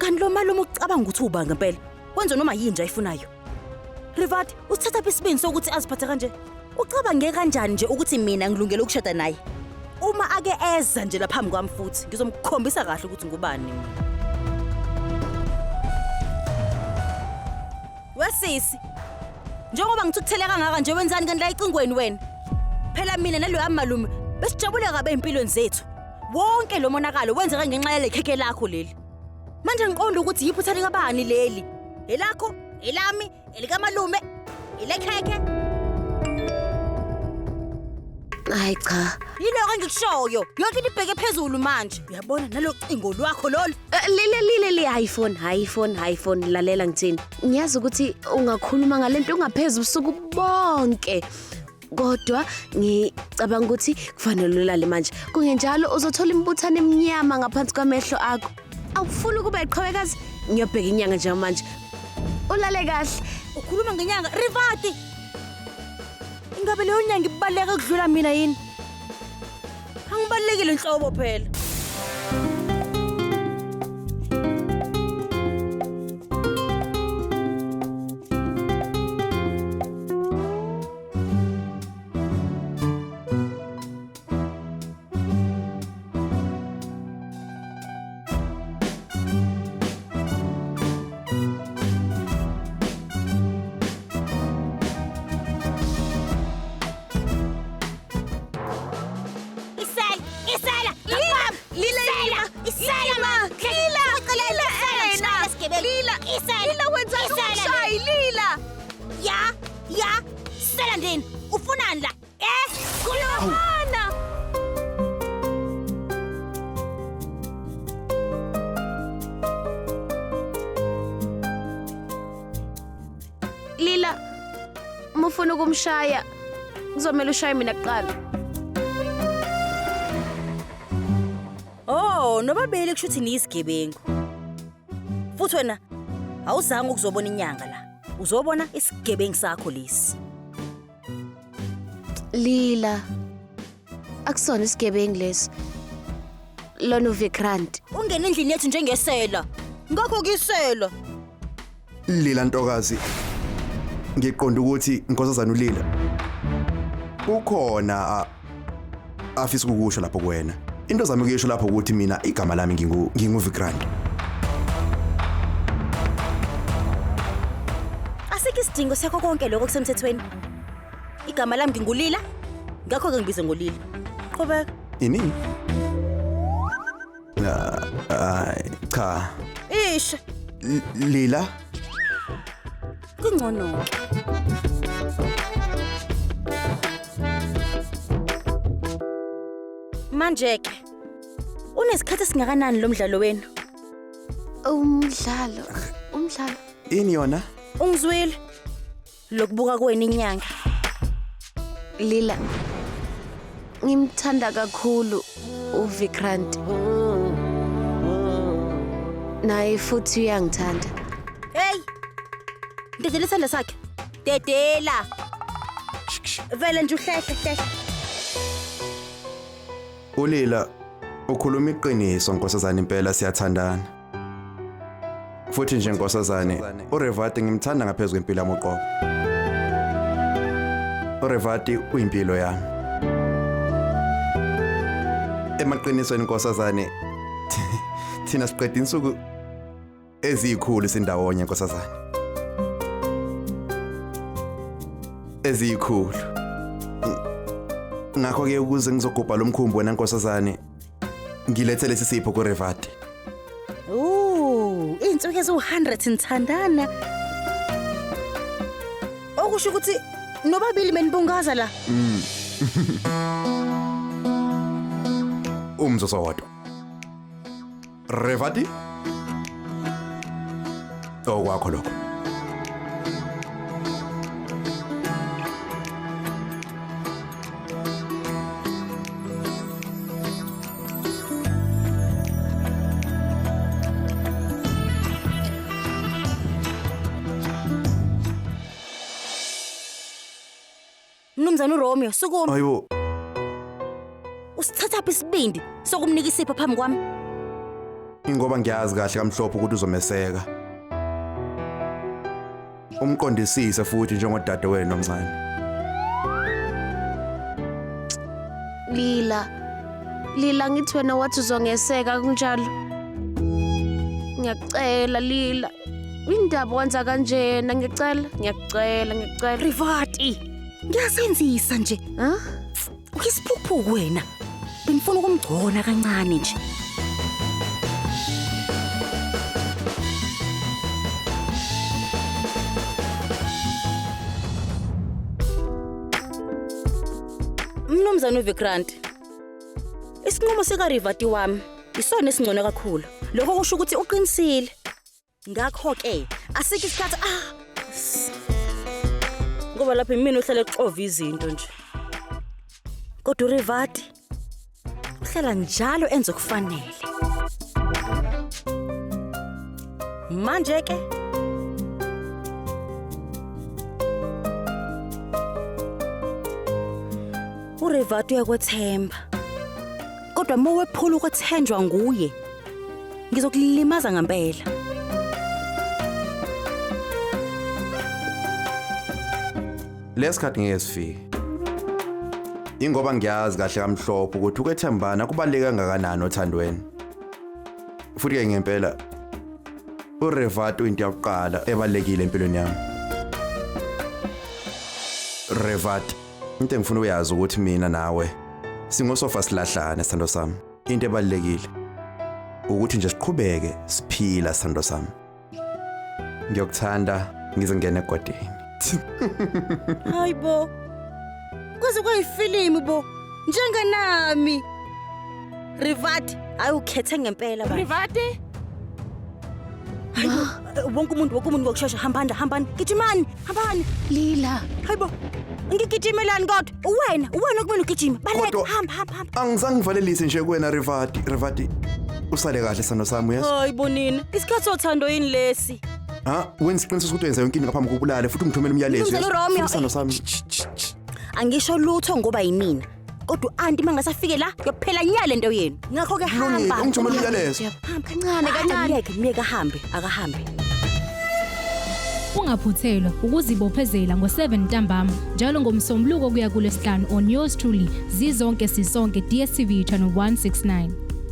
Kanti lo malume ucabanga ukuthi uba ngempela. Wenza noma yini nje ayifunayo. Rivati, usithatha phi isibindi sokuthi aziphathe kanje? Ucabange kanjani nje ukuthi mina ngilungele ukushada naye? Uma ake eza nje laphambi kwami futhi, ngizomkhombisa kahle ukuthi ngubani mina. Wesisi, njengoba ngithukuthele kangaka nje wenzani kanti la ecingweni wena? Phela mina naloya malume besijabule kabi empilweni zethu. Wonke lo monakalo wenzeka ngenxa yale khekhe lakho leli. Manje ngiqonda ukuthi yiphutha likabani leli? Elakho, elami, elikamalume, elekhekhe. Hayi cha. Yiloko engikushoyo. Yonke into ibheke phezulu manje. Uyabona nalo cingo lwakho lolu. Lile lile li hayi phone, hayi phone, hayi phone lalela ngithini. Ngiyazi ukuthi ungakhuluma ngalento ungaphezulu ubusuku bonke. Kodwa ngicabanga ukuthi kufanele ulale manje. Kungenjalo uzothola imibuthano eminyama ngaphansi kwamehlo akho. Awufuni ukuba iqhawekazi? Ngiyobheka inyanga njengamanje. Ulale kahle. Ukhuluma ngenyanga Rivati. Ingabe leyo nyanga ibaluleke ukudlula mina yini? Angibalulekile nhlobo phela. Isela, isela, Lila, Lila, Lila, isela, Lila, Lila, Lila, Lila, Lila, isela, Lila wenzani isela, umshayi Lila. Ya, ya, sela ndini, ufunani la? Eh, khuluma. Ana. Lila, uma ufuna ukumshaya, kuzomela ushaye mina kuqala. Oh, nobabili kusho ukuthi niyisigebengu. Futhi wena awuzange ukuzobona inyanga la. Uzobona isigebengu sakho lesi. Lila, akusona isigebengu lesi. Lona uVikrant. Ungena endlini yethu njengesela. Ngakho kisela. Lila ntokazi. Ngiqonda ukuthi nkosazana uLila. Kukhona afisa ukukusho lapho kuwena. Into zami ukuyisho lapho ukuthi mina igama lami ngingu Vikrant. Asikho isidingo sakho konke lokho kusemthethweni. Igama lami nginguLila. Ngakho ke ngibize ngoLila. Qhubeka. Ini? Ay, cha. Isha, Lila, kungcono. Manje ke unesikhathi esingakanani lo mdlalo wenu? Umdlalo, umdlalo. Ini yona? Ungizwile? Lokubuka kwenu inyanga. Lila, ngimthanda kakhulu uVikrant. Naye futhi uyangithanda. Hey! Dedela isandla sakhe. Dedela. Vele nje uhlehle hlehle. uLila ukhuluma iqiniso nkosazana, impela siyathandana. Futhi nje nkosazane, uRevati ngimthanda ngaphezulu kwempilo yami uqobo. uRevati uyimpilo yami. Emaqinisweni nkosazane, thina siqeda insuku eziyikhulu sindawonye nkosazane. Eziyikhulu. Ngakho ke ukuze ngizogubha lo mkhumbi wena nkosazane, ngilethe lesi sipho kuRevati. Ooh, insuku eziwu-100 nithandana. Okusho ukuthi nobabili benibungaza la. Umzozo wodwa. Revati? Okwakho lokho. Mnumzane uRomeo, sukuma. Hayibo, Usithatha phi isibindi sokumnika isipho phambi kwami? Ingoba ngiyazi kahle kamhlophe ukuthi uzomeseka. Umqondisise futhi njengodade wenu omncane. Lila. Lila ngithi wena wathi uzongeseka kunjalo. Ngiyacela Lila. Indaba wenza kanjena ngiyacela, ngiyacela, ngiyacela. Rivati, ngiyasenzisa nje. Ha? Uyisiphukuphuku wena. Bengifuna ukumgcona kancane nje. Mnumzane uVikrant. Isinqumo sikaRivati wami isona esingcono kakhulu. Lokho kusho ukuthi uqinisile. Ngakho-ke asikho isikhathi ngoba lapha imina ohlala exova izinto nje. Kodwa uRivati uhlala njalo enze okufanele. Manje ke uRivati uyakwethemba. Kodwa uma wephula ukwethenjwa nguye, ngizokulimaza ngempela. Lesikhathi ngeke sifike. Ingoba ngiyazi kahle kamhlophe ukuthi ukwethembana kubaluleke kangakanani othandweni. Futhi ke ngempela uRevati uyinto yakuqala ebalulekile empilweni yami. Revati, into engifuna uyazi ukuthi mina nawe singosofa silahlane sithando sami. Into ebalulekile ukuthi nje siqhubeke siphila sithando sami. Ngiyokuthanda ngize ngene egodini. Hayibo. Kuze kuyifilimu bo. Njenganami. Rivati, hayi ukhethe ngempela ba. Rivati? Hayibo, wonke umuntu ngokushesha hambani hambani. Gijimani, hambani. Lila. Hayibo. Ngigijimelani kodwa? Uwena, uwena okumele ugijime. Baleka, Kodwa- hamba hamba hamba. Angizange ngivalelise nje kuwena Rivati, Rivati. Usale kahle sithando sami uyezwa? Hayibo nina, isikhathi sothando yini lesi? Ha, wenza isiqinisekiso ukuthi wenza yonke into ngaphambi kokulala futhi ungithumele umyalezo. Mnumzane uyezwa? uRomeo. Futhi Sithando sami. Angisho lutho ngoba yimina. Kodwa u-anti mangasafike la, kuyophela nya lento yenu. Ngakho ke Kulungile, hamba. ungithumele umyalezo. Hamba. Kancane kancane. Myeke, myeke ahambe, akahambe. Ungaphuthelwa ukuzibophezela ngo-7 ntambama njalo ngomsombuluko kuya kulesihlanu on yours truly zizonke sisonke DStv channel 169.